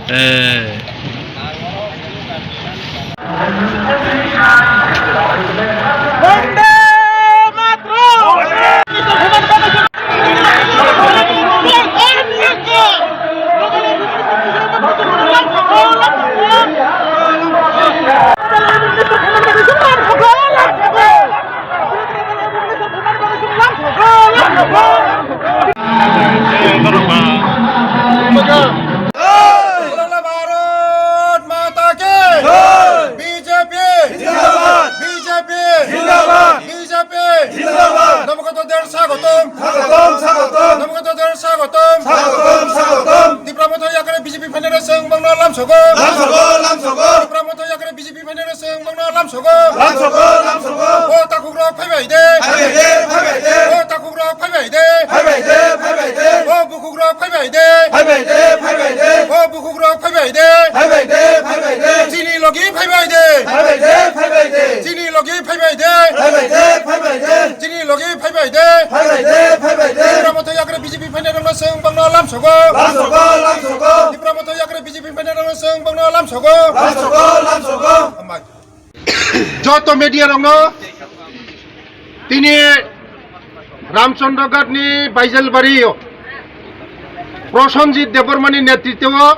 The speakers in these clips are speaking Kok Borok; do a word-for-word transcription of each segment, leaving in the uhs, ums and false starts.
Eh. ভারত মাতা কি? জয়। বিজেপি জিন্দাবাদ। বিজেপি জিন্দাবাদ। বিজেপি জিন্দাবাদ। নবাগতদের স্বাগতম। স্বাগতম, স্বাগতম। নবাগতদের স্বাগতম। স্বাগতম, স্বাগতম। Tipra Motha yakre B J P phainai rok chwng bangno lamsogo. Lamsogo, lamsogo. Tipra Motha yakre B J P phainai rok chwng bangno lamsogo. Lamsogo, lamsogo. O takhuk rok phaibai de. Phaibai de, phaibai de. O takhuk rok phaibai de. Phaibai de, phaibai de. O bukhuk rok phaibai de. Phaibai de, phaibai de. O bukhuk rok phaibai de. Phaibai de, phaibai de. Chini logi phaibai de. Phaibai de, phaibai de. Chini logi phaibai de. Phaibai de, phaibai de. Chini logi phaibai de. Phaibai de, phaibai de. Tipra Motha yakre B J P phainai rokno chwng bangno lamsogo. Lamsogo, lamsogo. Tipra Motha yakre B J P phainai rokno chwng bangno lamsogo. Lamsogo, lamsogo. Hambai. Joto media rokno tini Ramchandra Ghat ni Baijalbari o Prosenjit Debbarma ni netritwo o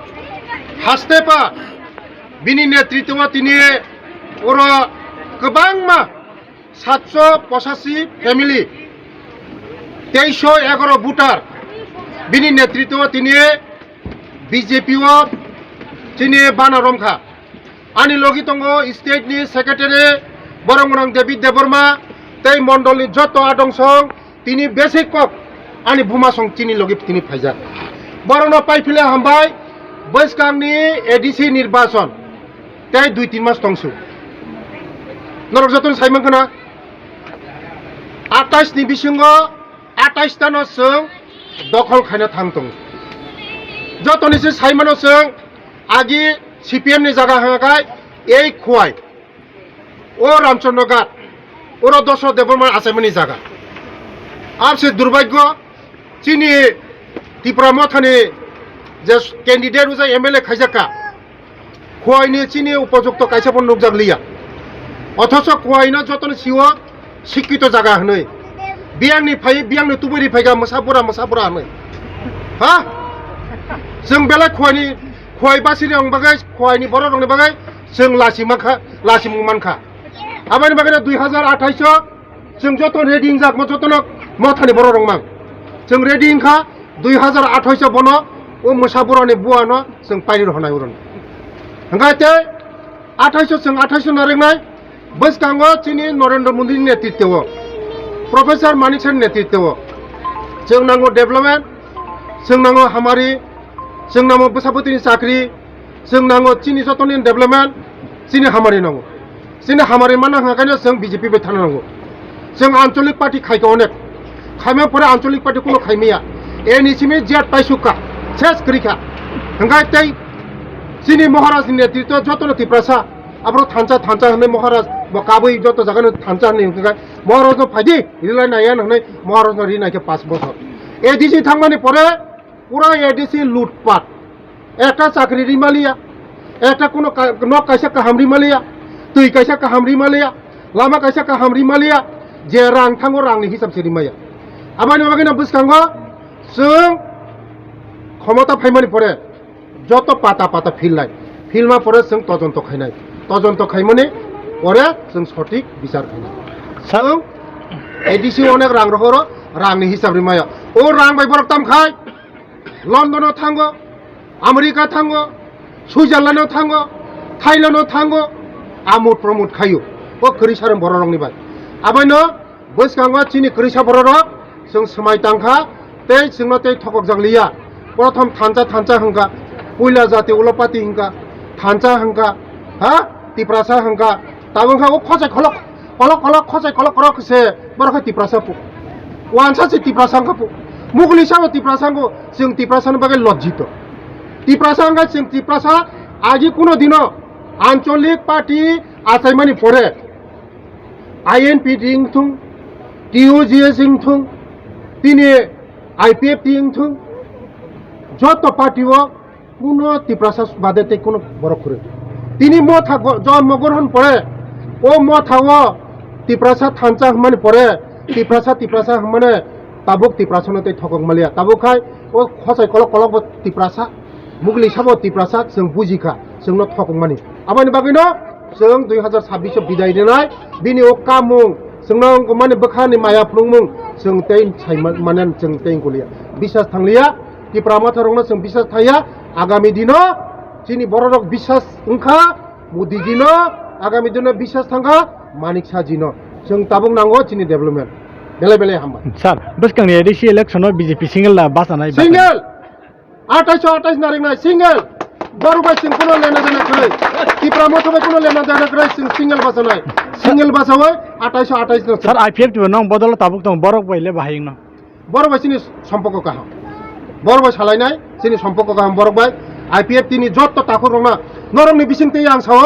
haste pa bini netritwo o tini oro kwbangma satso pochashi family, teisho egaro voter bini netritwo o tini B J P o chini bana romkha. Ani logi tongo state ni secretary borok gwnang David Debbarma tei mondol ni joto adong song tini basic kok ani buma song chini logi tini phaijak. Borokno pai phile hambai, bwskang ni A D C nirbachon tei dui tin mas tongsu. Norok joto sai mankha na? Atais ni bisingo atais ta no chwng dokhol khaina thang tongo. Joto ni se sai mano chwng agi C P M ni jaga hwnga khai ei Khowai. O Ramchandra Ghat, oro Dosrot Debbarma achaimani jaga. Abse durbhagyo chini Tipra Mothani je candidate ujai M L A khaijakka, Khowai ni chini upojukto kaisa bo nukjak liya. Othocho Khowai no jotono siwo sikkito jaga hwnwi. Biyang ni phai, biyang ni tubui ri phaikha mwsa bura, mwsa bura hwnwi. Ha? Chwng belai Khowai ni, Khowai basi rok ni bagwi, Khowai ni borok rok ni bagwi chwng lachima kha, lachimung mankha. Aboni bagwi no dui hazar athais o chwng joto ready wngjak, mo jotono Mothani borok rok mang. Chwng ready wngkha, dui hazar athais o bono o mwsa bura ni bua no chwng pairi rw hwnai oro. Hwnkhe tei athais o chwng athais o narwknai, bwskango chini Narendra Modi ni netritwo o, Professor Manik Saha ni netritwo o, chwng nango development, chwng nango hamari, chwng nango bwsapoti ni chakri, chwng nango chini jotoni development, chini hamari nango. Chini hamari mana hwnka kaino chwng B J P bai thana nango. Chwng ancholik party khaika onek. Khaima pore ancholik party kuno khaimaya. Eni simi jet paisukha, ses kwrwikha. Hwnkhe tei chini Maharaj ni netritwo jotono Tiprasa, abro thansa, thansa hwnwi Maharaj bo kabui joto jagano thansa hwnwi hwnkhe Maharaj no phaidi rilai naiya hwnwi Maharaj no ri naikhe pash bochor. A D C thangmani pore pura A D C lutpat. Ekta chakri rimaliya, ekta kuno ka-, nok kaisa kaham rimaliya, twi kaisa kaham rimaliya, lama kaisa kaham rimaliya, je rang thango rangni hisab se rimaya. Aboni bagwino bwskango chwng khomota phaimani pore joto pata pata philnai, philma pore chwng tojonto khainai, tojonto khaimani pore chwng sothik bichar khainai. Chwng A D C onek rang rohoro rangni hisab rimaya. O rang bai borok tam khai London o thango, America thango, Switzerland o thango, Thailand o thango, amut promot khaio. O kwrwi sarong borok rokni bai. Aboino bwskango chini kwrwisa borok rok chwng swmai tangkha tei chwngno tei thokokjak liya. Prothom thansa thansa hwnkha, puila jati ulopati hwnkha, thansa hwnkha, ha, Tiprasa hwnkha, tabuk wngkha o khosai kholok. Kolok kolok khosai kolok kolok se borok khe Tiprasa pu. Wansa se Tiprasa wngkha pu. Muguli sabo Tiprasa wngkha, chwng Tiprasa ni bagwi lojjito. Tiprasa wngkha chwng Tiprasa agi kuno dino ancholik party achaimani pore I N P T wngthung, T U J S wngthung, tini I P F T wngthung, joto party o kuno Tiprasa bade tei kuno borok kwrwi. Tini motha go-, jonmo grohon pore, o motha o Tiprasa thansa hwnmani pore, Tiprasa, Tiprasa hwnmani tabuk Tiprasano tei thokok maliya. Tabuk khai o khosai kolok kolok bo Tiprasa, Mugli sabo Tiprasa, chwng bujikha, chwngno thokok mani. Aboni bagwino chwng dui hazar sabbish o bidai rinai, bini o kamung, chwngno wngkukmani bwkhani maya phunukmung, chwng tei sai ma-, mane chwng tei wngkoliya. Bisas thangliya, Tipra motha rokno chwng bisas thangya, agami dino chini bororok bisas wngkha, Modi jino, agami dino bisas thangkha, Manik Saha jino. Chwng tabuk nango chini development. Belai belai hambai. Sir, bwskangni A D C election o B J P single da bachanai? Single! Atais atais naringnai single. Borok bai chwng kuno lena dena kwrwi. Tipra motha bai kuno lena dena kwrwi, chwng single bachanai. Single bachawi atais atais no. Sir, I P F T bo nong bodol tabuk tong borok bai le bahai wngno. Borok bai chini sompoko kaham. Borok bai salainai chini sompoko kaham borok bai. I P F T ni jotto takhuk rokno norokni bising tei ang sao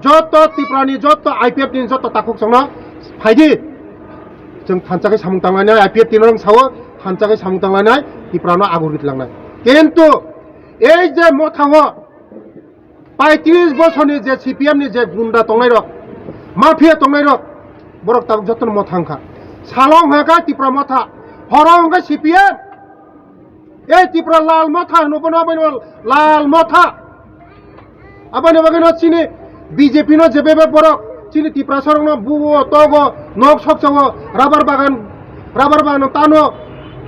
jotto Tipra ni jotto I P F T ni jotto takhuk chongno phaidi. Chwng thansa khe samung tanglainai, I P F T norok sao thansa khe samung tanglainai, Tiprano agur gitlangnai. Kintu ei je motha o paitris bosorni je C P M ni je gunda tongnairok, mafia tongnairok, borok tabuk jotono motha wngkha. Salo wngkha khe Tipra motha, horo wngkha C P M. Ei Tipra lal motha hwno bono, abono lal motha. Aboni bagwino chini B J P no je bebak borok chini Tiprasa rokno buo togo, nok sokchao, rubber bagan, rubber bagan tano,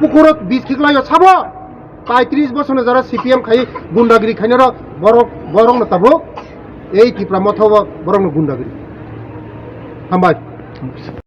pukuro bis khiklaio sabo. Paitris bosorno jara C P M khai gundagiri khainaro borok, borokno tabuk ei Tipra motha o borokno gundagiri. Hambai.